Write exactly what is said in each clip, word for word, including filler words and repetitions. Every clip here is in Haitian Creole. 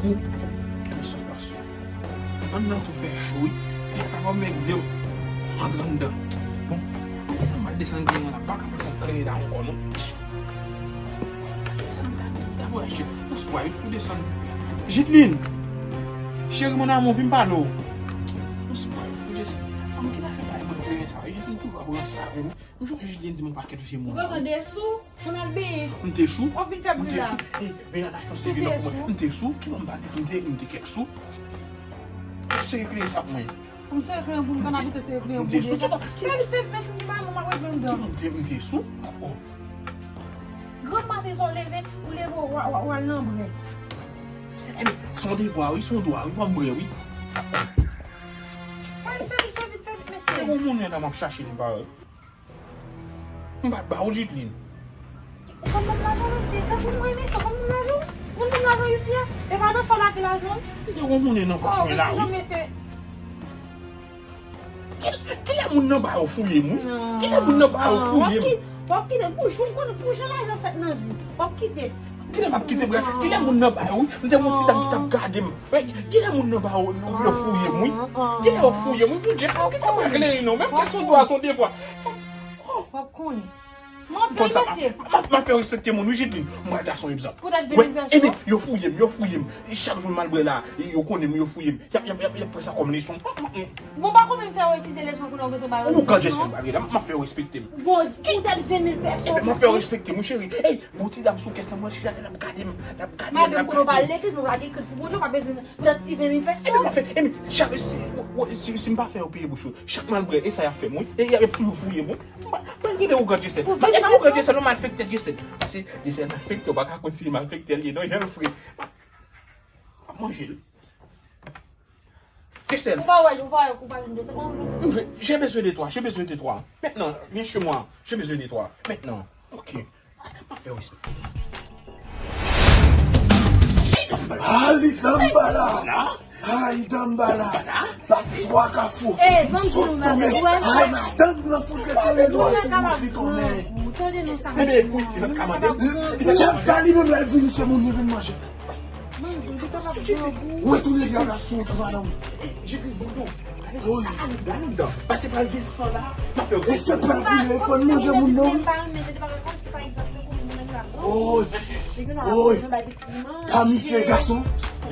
Pou konsolasyon. Anndan tou fè cho, wi. Fè ta pa mèt de antre anndan. Bon, sa m al desann kleren an la, pa ka pase kleren la ankò, non. Sa m ta, m ta voyaje. Yon swa, wi, pou desann. Jidlin! Cheri, mon amour, vin pale w. Yon swa, wi, pou desann. Fanm ki ta fè bay mwen kleren sa, Jidlin toujou ap ranse avè m. M jwenn Jidlin di m yon pakèt vye moun. Ou pa tande sou? Ann al benyen. M te sou. W ap vin fè bri la. M te sou. Ey, Vena ta chonse vin nan pou mwen. M te sou. Ki lè m pa gen, m te, m te kèk sou. Sere kleren sa pou mwen. M sere kleren pou m, m konn abitye sere kleren pou deja. M te sou. Fè vit fè, mèsi ti maman, m ap regle anndan. Ki lè m te, m te sou. Oh. Granm maten sa w leve, ou leve w, w, w al nan brè. Ebyen, se yon devwa, wi, se yon dwa, wi, ban m brè, wi. Fè vit, fè vit, fè vit, fè vit, mesye. Se yon moun menm m ap chache, m pa wè. M pa t ba w, Jidlin. Ou konn ban m lajan, mesye. Tankou mwen renmen sa, konn ban m lajan. Konn ban m lajan isi a. E pa nan sa w lage lajan. M te wè w mounen nan pòch mwen la, wi. Ki, kilè moun nan ba yo fouye m, wi? Kilè moun nan ba yo fouye m? W ap kite, w ap kite, pou jou, pou jan lajan fèt nan di. W ap kite. Kilè m ap kite brè? Kilè moun nan ba yo, wi? M te wè yon ti dam ki t ap gade m. Kilè moun nan ba yo, yo, yo fouye m, wi? Kilè yo fouye m, wi? Bondye, fè yo kite m ak kleren non. Menm kesyon dwa, se yon devwa. Oh. W ap konnen. M konn sa. M ap, m ap fè w respekte moun, wi, Jidlin. M pral trase yon egzanp. Pou tèt vin pèsonn. Ebyen, yo fouye m, yo fouye m. Chak jou m al brè la, yo konnen m, yo fouye m. Y ap, y ap, y ap, y ap pran sa kòm leson. Bon, pa konbyen m fè w itilize leson kounye a w gentan ba yo leson. Ou kan Jessel bagay la, m ap fè w respekte m. Bon, pou tèt vin mil pèsonn. Ebyen, m ap fè w respekte m, wi, cheri. Ey, bon, ti dam sou kè sa, mwen chita la, l ap gade m, l ap gade m, l ap gade m. Malgre m konnen w pa legliz, men w pa gen krit pou Bondye, w pa bezwen pou tèt ti vin mil pèsonn. Ebyen, m ap fè, ebyen, chak, si, si, si m pa fè yo peye bouch yo, chak m al brè, e sa y ap fè m, wi. E y ap, y ap toujou fouye m, wi. Mwen, mwen gade ougan Jessel. Mwen gade ougan Jessel, yon malfektè Jessel. Pase Jessel malfektè, ou pa ka konn si malfektè l ye, non, jan l fre. M ap manje l. Jessel. Ou pa wè, ou pa wè, ou pa jwenn Jessel. J'ai besoin de toi, j'ai besoin de toi. Maintenant, viens chez moi, j'ai besoin de toi. Maintenant. Ok. M ap fè w respè. Ali Dambala! Ay, Dambala! Pase twa kafou! Eh, ban m di nou bagay, ou wè? Ay, madanm nan fout rete ridwa sou wout li konnen. Tande non sa m di nou. Ebyen, fouy, li pa ka mande. Djab sa li menm lè l vini se moun li vin manje. Ou retounen djab la sou wout li, madanm. Jidlin, bon, bon. Woy. Pase pral gen san la. E se pral koule, fò n manje moun nan, wi. Woy. Woy. Amitié, gason.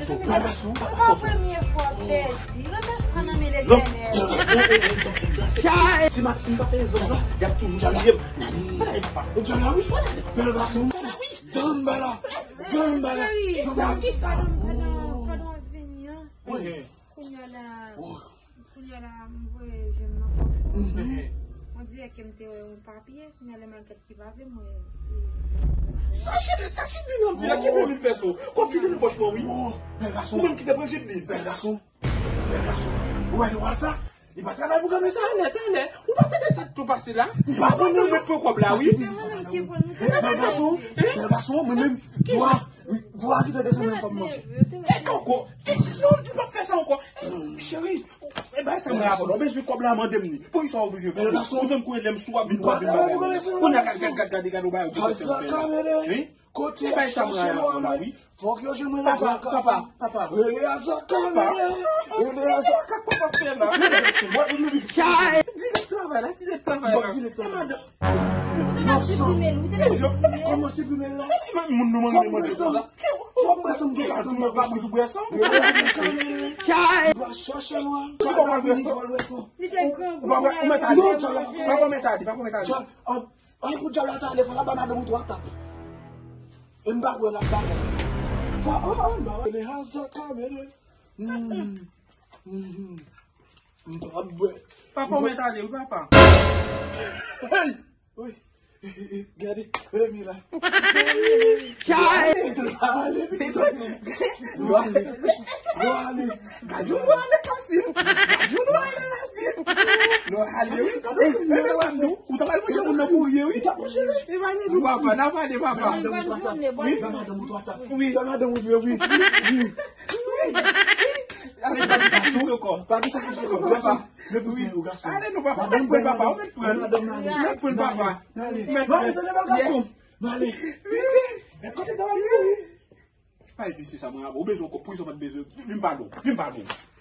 Bèl gason. Se pa premye fwa w pèdi. Remèt sa nan men Letènèl. Si Maxime pa fè zòt la, y ap toujou touye m. Nani? Djab la, wi. Bèl gason. Dambala. Dambala. Cheri, sa ki sa, padon, padon ap vini an. Wi. Kounye a la, kounye a la, m voye je m nan pòch mwen. On dirè ke m te wè yon papye, kounye a lè m al gad ki papye, m wè se. Sa ki, sa ki vin nan pye, ki vin pèso. Kòb ki te nan pòch mwen, wi. Bèl gason. Ou menm ki te pran Jidlin. Bèl gason. Bèl gason. Ou wè dwa sa? Li pa travay pou gade sa. Talè, talè. Ou pa tande sa k tou pase la? M pa konnen. Ou mèt pran kòb la, wi. Bèl gason. Bèl gason, mwen menm. Dwa. Dwa ki te desann nan fanm manje. E koko. E non, li pa fè sa ankò. Cheri, e bay sa mwen avè w. Ou bezwen kòb la, mande m li. Poukisa w oblije fè? Bèl gason. Ou tankou elèm sou ap vin, w ap vin bagay. Kounye a gad, gad, gad, gad, gad, ou bay yo. Wi. Kote y ap chache lwa mwen, fòk yo jwenn mwen nan gran kafou. Papa, papa, papa. Rele Azaka, rele Azaka, papa fè la. Dirèk travay la, dirèk travay la. Dirèk travay la. Kòman siprime l? Kòman siprime l la? Moun nou mande manje konsa. Fò m bwè san m gen katon nan kabrit. Rele Azaka, rele. Chache lwa. Ou pa pral bwè san? Ou pa pral bwè san? Ou pa pral mèt ale. Pa pral mèt ale, pa pral mèt ale. An, an, pou djab la ta ale, fò l ap ba madanm ou twa tap. E m pa kwè l ap bagay. Fò, an, an, ba, le haza kamere. Hmm. Hmm. M pa bwè. Papa, ou mèt ale, wi, papa. Hey! Wi. Gade, Remi la. Chay! Ale, ale, ale. Lò ale. Lò ale. Gade yon lò ale fasil. Gade yon lò ale rapid. Lò ale, wi. Ey, men sa m di w, ou ta pral manje moun nan pou rye, wi. Ou ta manje, wi. E pa nan nou, papa, n ap ale, papa. Wi. Fè madanm ou twa tap. Wi. Fè madanm ou vre, wi. Wi. Wi. Ale, pa di sakrifis ankò. Pa di sakrifis ankò. Gason. Men pou tèt ou, gason. Ale, nou, papa. Ou mèt pran, papa. Ou mèt pran. Ou mèt pran, papa. N ale. N ale, tande bèl gason. N ale. Wi. E kote travay li, wi. Pa vin isit sa, mwen avè w. Ou bezwen kòb, poukisa w pa t bezwen? Vin m pale w, vin m pale w.